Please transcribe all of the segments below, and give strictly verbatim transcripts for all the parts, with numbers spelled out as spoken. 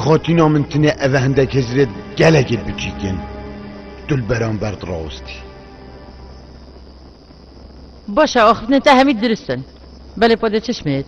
Xatîna min tinê eve hindek hizrêt gelekê biçîk in. Tu li beramber dirawistî. Baş e, axiftinên te hemî dirust in. Belê padê çi şmêt?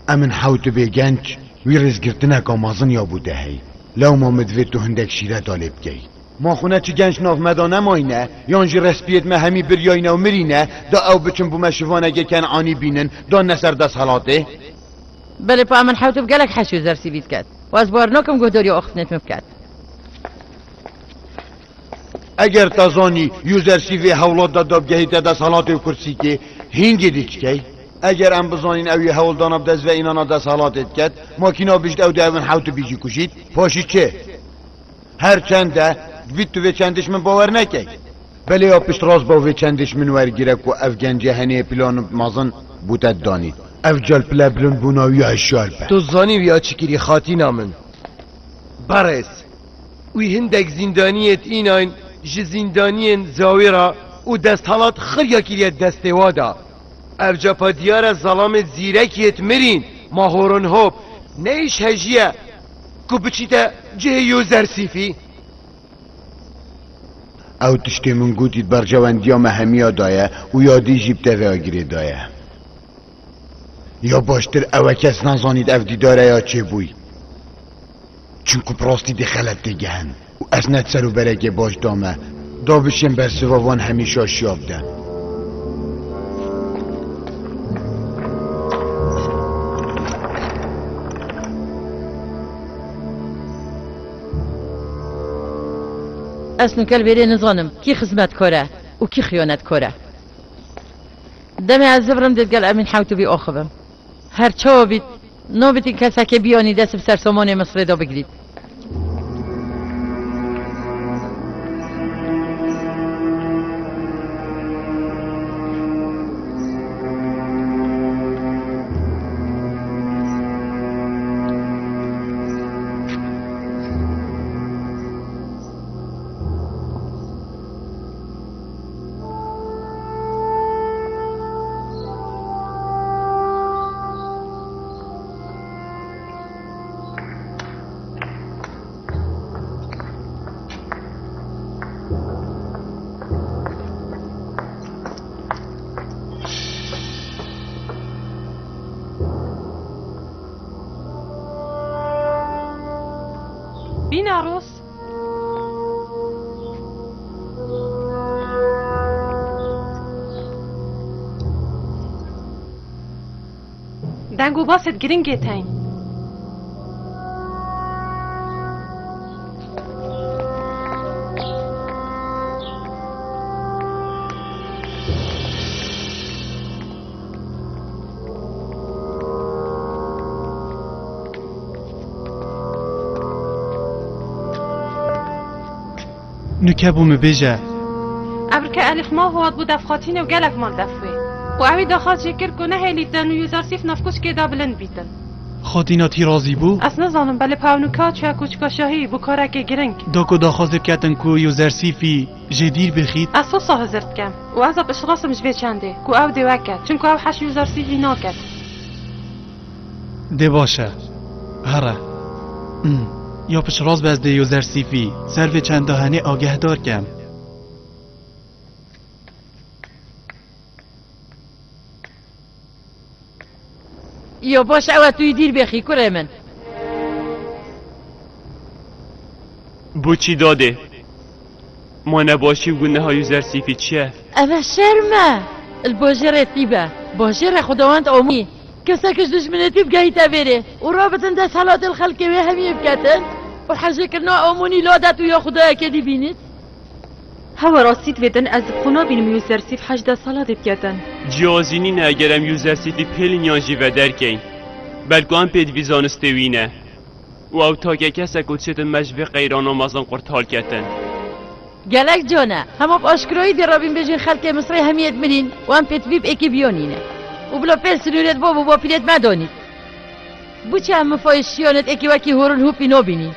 Em in hewt bê genç, wî rêzgirtineka mezin ya bû de hey. Lewma min divê tu hindek şîreta lê bikey. Ma xwune çi genç nav me de nemayîne, yan jî respiyêt me hemî biriyayîne û mirîne, da ew biçin bo me şivanekê Kenanî bînin, da ne ser desthilatê? Belê pa min hewtû bi gelek heşî û zersîvî diket. Û ez bawer nakim guhdariya axiftinêt min biket. Eger te zanî, yû zersîvê hewlat de dabgehîte desthilatê û kursîkê, hîngê dê çikey? Eger em bizanîn ew yê hewldana bi dest ve înana desthilatê diket, makîna bijt ew dê ew in hewtû bî jî kujît? Paşî çi? Her çend e, divît tu vê çendiş min bawer nekey. Belê ya piştrast ba vê çendiş min wergire ku ev gencê henê plan mezin bo te danît. Ev cal pile bilind bûna wî ya hişyar be. Tu zanî wî ya çi kirî xatîna min. Berêz. Wî hindek zîndaniyêt înayn ji zîndaniyên Zawîra û desthilat xirya kiriye destê wa da. Ev capa diyar e zelamê zîrekiyêt mirîn, ma horon hop, ne îş hejî ye ku biçîte cihê yû zersîfî. Ew tiştê min gotî di berjewendiya me hemiya de ye û ya dî jî bi te ve agirê de ye. Ya baştir ew e kes nezanît ev dîdare ya çêbûyî. Çimku bi rastî dê xelet têgihin û ez ne di ser û berekê baş de me. Da bişên bersiva van hemî şaşiya bide. Ez nûke li vêrê nizanim kî xizmetkar e û kî xiyanetkar e. Demê ez zivirim dê digel Emîn hewtû bî axivim. Her çawa bît, nabitî kesekê biyanî dest bi ser somanê Misrê de bigirît. Bîna Ros. Deng û basêt giringê teyn. Nûke bo min bêje. Ebrike Elîf Maho hat bû defxatînê û gelek mal def wê. Û ewî daxwaz jê kir ku nehêlîtin û Yûzersîf nav koçkê de bilind bîtin. Xatîna tî razî bû? Ez nizanim, belê pa ew nûke çûye koçka şahî bo karekê giring. Da ku daxwazê biketin ku Yûzersîfî jê dîr bixît? Ez sosa hizir dikem û ez a piştrast im ji vê çendê ku ew dê weke, çimku ew heş Yûzersîfî naket. Dê baş e. Here. Hmm. Ya piştrast be ez dê Yûzersîfî ser vê çenda henê agehdar kem. Ya baş ew e tu yî dîr bêxî kurê min. Bo çi dadê? Ma nebaşî û guneha Yûzersîfî çi ye? Ev e şerm e. Li bajêrê tî be. Bajêrê xwedawend Amûnî. Kesek ji dijminêtî bigehîte vêrê û rabitin desthilatê li xelkê wê hemiyê biketin û hejêkirina Amûnî ladet û ya xwedayekê dî bînît. Hewe rastî divêtin ez bi xwe nabînim Yûzersîf hej desthilatê biketin. Cihazî nîne eger em Yûzersîfî pêlin yan jî veder keyn. Belku em pê di vî zanistê wî ne. Û ew take kesek û çêtin me ji vê qeyrana mezin qurtal ketin. Gelek can e. Hema bi aşkirayî dê rabîn bêjin xelkê Misrê hemiyêt mirîn û em pêtivî bi êkî biyanîne. Û bila pê sinûrêt bab û bapîrêt me danît. Bo çi em mifayê şiyanêt êkî wekî horin hûpî nabînîn?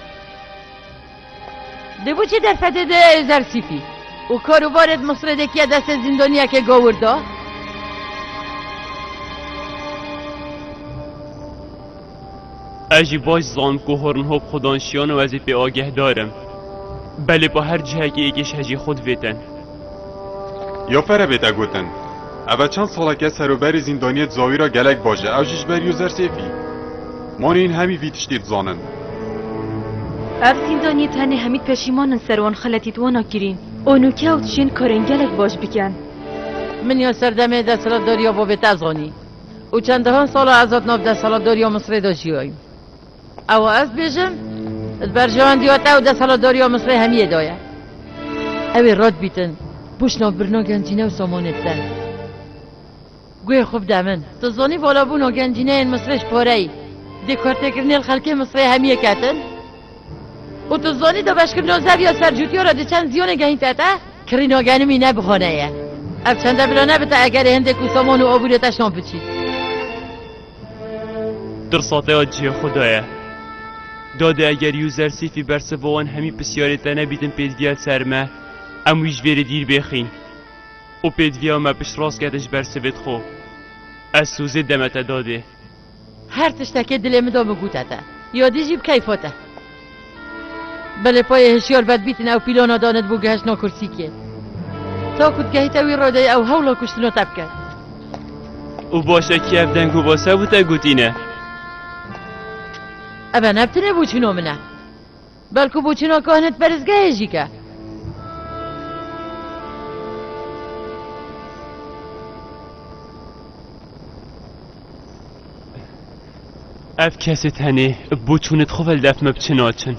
Dê bo çi derfetê de ye Yûzersîfî? Û kar û barêt Misrê dê kiye destê zîndaniyekê gawir da? Ez jî baş zanim ku Hornhop xwedan şiyan û ez ê pê agehdar im. Belê pa her cihekê êkê ji hejî xwe divêtin. Ya fere bête gotin. Eve çend saleke seroberê zîndaniyê di zawîra gelek baş e, ew jî ji ber Yûzersêfî. Manîn hemî vî tiştî dizanin. Ev zîndaniyê tenê hemî peşîman in ser wan xeletî di wana kirîn. Û nûke ew dişên karên gelek baş bikin. Min ya serdemê desthilatdariya bavê te zanî. Û çendehan sala ez hat nav desthilatdariya Misrê de jiyayim. Ewa ez bêjim, di berjewendiya te û desthilatdariya Misrê hemiyê de ye. Ew ê radibîtin, boş navbirina gencîne û samanê te. Guhê xwe bide min. Tu zanî valabûna gencîneyên Misrê ji pareyî, dê kartêkirinê li xelkê Misrê hemiyê ketin? Û tu zanî dabeşkirina zeviya sercûtiya re di çend ziyanê gehînte te? Kirîna genimî ne bihane ye. Ev çende bila nebite egerê hindê ku saman û abûrê te şan biçî. Tirsa te ya cihê xwe daye. Dadê eger Yûzersêfî bersiva wan hemî pisyarê te nebîtin pêdiviya li ser me, em wî ji vêrê dîr bêxîn. Û pêdiviya me piştrast kete ji bersivê xwe. Ez sozê deme te dadê. Her tiştekê dilê min da min gote te. Ya dî jî bi keyfa te. Belê payê hişyar vedbîtin ew pîlana danit bo gihiştina kursîkê. Ta ku digehîte wî radeyê ew hewla kuştina te bike. Û baş e kî ev deng û base bû te gotîne? Eve ne bi tinê boçûna min e. Belku boçûna kahinê di perestgehê jî ke. Ev kesê tenê boçûnê di xwe ve li def me bi çi naçin?